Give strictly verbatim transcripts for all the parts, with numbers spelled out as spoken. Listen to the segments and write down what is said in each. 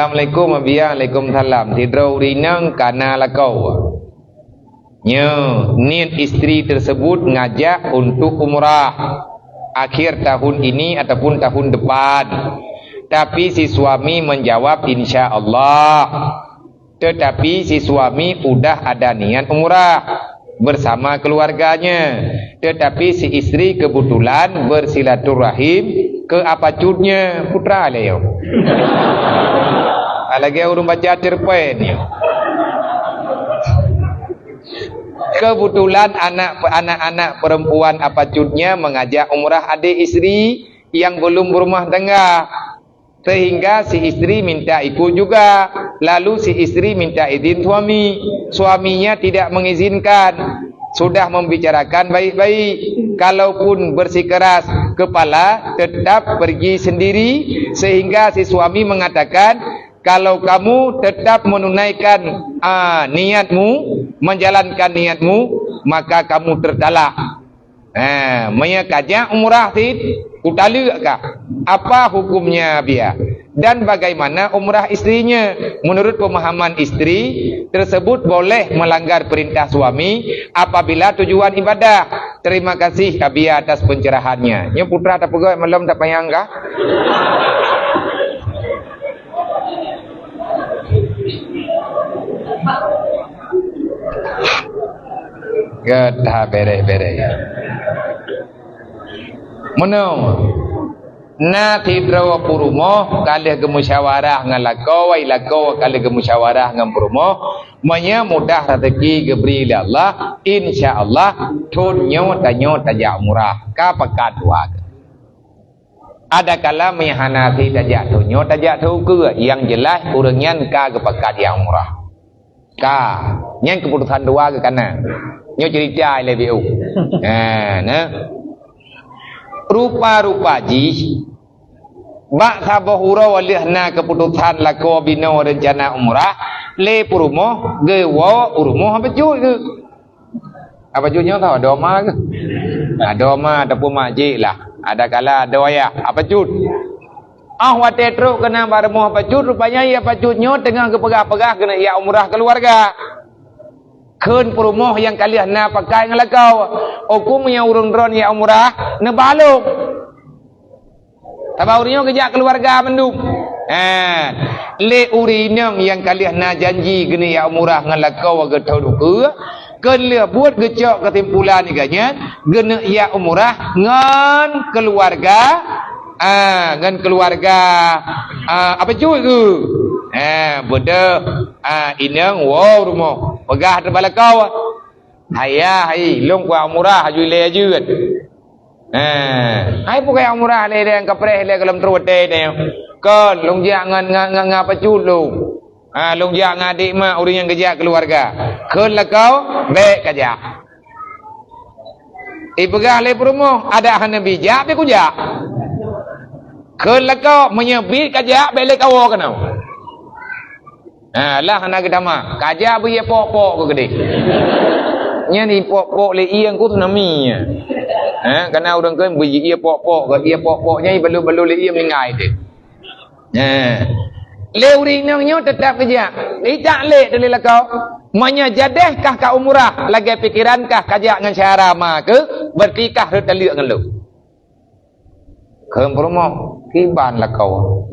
Assalamualaikum, Abiya. Waalaikumsalam. Sidroe ureueng inong ka na lakoe. Nyoe, niet istri tersebut ngajak untuk umrah akhir tahun ini ataupun tahun depan. Tapi si suami menjawab, "Insya Allah." Tetapi si suami udah ada niat umrah bersama keluarganya. Tetapi si istri kebetulan bersilaturahim ke apa cutnya, putra lé nyoe. Ah, lagèe ureueng baca cerpen nyoe. Kebetulan anak, anak-anak perempuan apa cutnya mengajak umrah adik istri yang belum berumah tangga. Sehingga si istri minta ikut juga. Lalu si istri minta izin suami. Suaminya tidak mengizinkan. Sudah membicarakan baik-baik. Kalaupun bersikeras kepala, tetap pergi sendiri. Sehingga si suami mengatakan, "Kalau kamu tetap menunaikan, ah, niatmu, menjalankan niatmu, maka kamu tertalak." Ha, meunyoe ka jak umrah cit, kutaleuek kah. Apa hukumnya, Abiya? Dan bagaimana umrah istrinya? Menurut pemahaman istri tersebut boleh melanggar perintah suami apabila tujuan ibadah. Terima kasih, Abiya, atas pencerahannya. Nyoe putra tapeugah malom tapanyang kah? Gata bereh-bereh. Meunoe, na sidroe peurumoh ka lheueh geumusyawarah ngon lakoe, lakoe ka lheueh geumusyawarah ngon peurumoh, meunyoe mudah rezeki geubri lé Allah, insya Allah thon nyoe tanyoe tajak umrah, ka pakat dua. Adakala meunyoe hana sit tajak thon nyoe, tajak thon ukeue, nyang jeulaih ureueng nyan ka geupakat jak umrah. Ka, nyan keuputosan dua geuh ka na. Nyoe cerita ilée biôh. Ha, na. Rupa-rupa jih, bak saboh uroe lheueh na keuputosan lakoe binoe reuncana umrah, lé peurumoh geuwoe u rumoh bacut geuh. Apa cut nyoe tau, adoe ma keuh? Adoe ma ataupun mak cik lah. Adakala adoe ayah, apa cut? Ah, watée trok keunan bak rumoh apa cut, rupanya ya apa cut nyoe teungoh geupeugah-peugah keuneuk jak umrah keuluwarga. Kheun peurumoh nyang ka lheueh na pakat ngon lakoe, "Hukôm nyang ureueng droen jak umrah neuba lôn." Sabab ureueng nyoe geujak keuluwarga mandum. Ha, lé ureueng inong nyang ka lheueh na janji geuneuk jak umrah ngon lakoe geuthon ukeue, kheun lheueh buet geucok keusimpulan geuh nyan geuneuk jak umrah ngon keuluwarga, ha, ngon keuluwarga, ha, apa cut geuh. Ha, beudôh, ha, inong woe u rumoh, peugah teubak lakoe, "Hai yah, hai, lôn kuat umrah aju ilée jeuet." Ha, hai peugah umrah lé, lé kapreh lé gohlom trok watée nyoe. Kon, lôn jak ngon, ngon, ngon, ngon apa cut lôn. Ha, lôn jak ngon adék mak ureueng nyang geujak keuluwarga. Kheun lakoe, bék kajak. Ipeugah lé peurumoh, "Adak hana bijak, bék kujak." Kheun lakoe, "Meunyoe bit kajak, bék lé kawoe keunoe." Ha, lah hana geutamah. Kajak beu ie pok-pok keu keudeh. Nyan ipok-pok lé ie ngon tsunami nyan. Ha, kana ureueng kheun beu ie pok-pok keu, ie pok-pok nyan ibalot-balot lé ie meuninggai teuh. Ha. Lé ureueng inong nyoe teutap geujak. Ijak lé teuh lé lakoe. Meunyoe jadeh kah ka umrah, lagée pikeran kah kajak ngon syedara ma keuh, berarti kah rhot taleuek ngon lôn. Kheun peurumoh, kiban lakoe.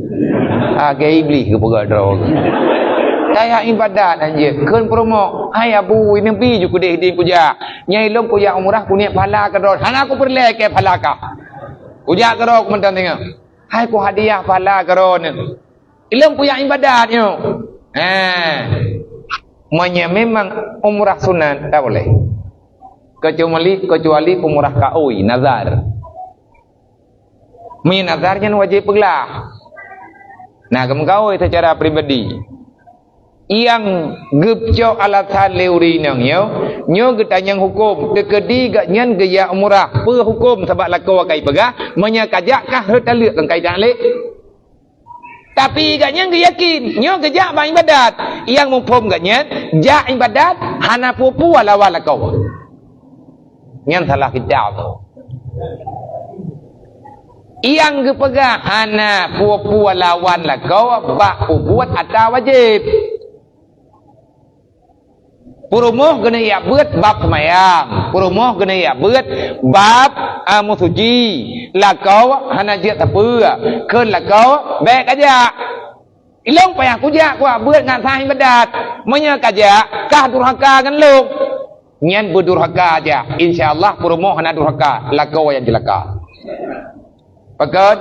Lagée Iblih geupeugah droe. Kajak ibadat hanjeuet. Kheun peurumoh, "Hai Abu, inebi ju keudeh ding kujak. Nyang ilôn kujak umrah kuniet pahala keu droe. Hana kupeureulée keu pahala kah. Kujak keu droe mantong teungoh." Hai ku hadiah pahala keu droeneuh. Ilôn kujak ibadat nyoe. Ha. Meunyoe memang umrah sunat, tak boleh. Kecuali, kecuali umrah kaôi, nazar. Meunyoe nazar nyan wajéb peuglah. Nah, geumeukaôi seucara pribadi. Nyang geucok alasan lé ureueng inong nyoe, nyoe geutanyong hukôm, teukeudi gobnyan geujak umrah. Peue hukôm? Sabab lakoe ka ipeugah, meunyoe kajak kah rhot taleuek, kon ka idak lé. Tapi gobnyan geuyakin, nyoe geujak bak ibadat. Nyang muphom gobnyan, jak ibadat, hana peue-peue lawan lakoe. Nyan salah kitab. Nyang geupeugah hana peue-peue lawan lakoe bak peubuet atra wajéb. Peurumoh keuneuk jak beuet bab seumayang, peurumoh keuneuk jak beuet bab, a, meusuci, lakoe hana jeuet sapeue, kheun lakoe bék kajak. Ilong payah kujak kuak beuet ngon sah ibadat. Meunyoe kajak, kah durhaka ngon lôn. Nyan beudurhaka jak. Insya Allah peurumoh hana durhaka, lakoe nyang ceulaka. Pakon?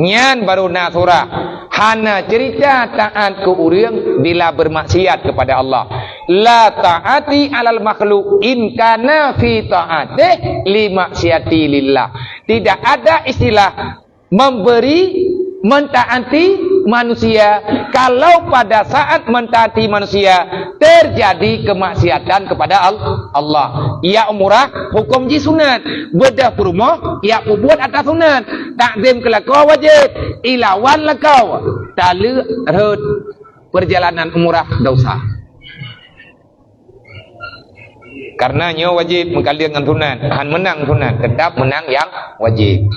Nyan baru na surah. Hana cerita taat keu ureuëng bila bermaksiat kepada Allah. La ta'ati alal makhluk in kana fi ta'atih li maksiati lillah. Tidak ada istilah memberi, mentaati manusia kalau pada saat mentaati manusia terjadi kemaksiatan kepada Al-, Allah. Jak umrah huköm jih sunat, beudôh peurumoh jak peubuet atra sunat. Takzim keu lakoe wajéb, ilawan lakoe taleuek rhot perjalanan umrah dosa. Karena nyoe wajéb meukaleueng ngon sunat, han meunang sunat, teutap meunang nyang wajéb.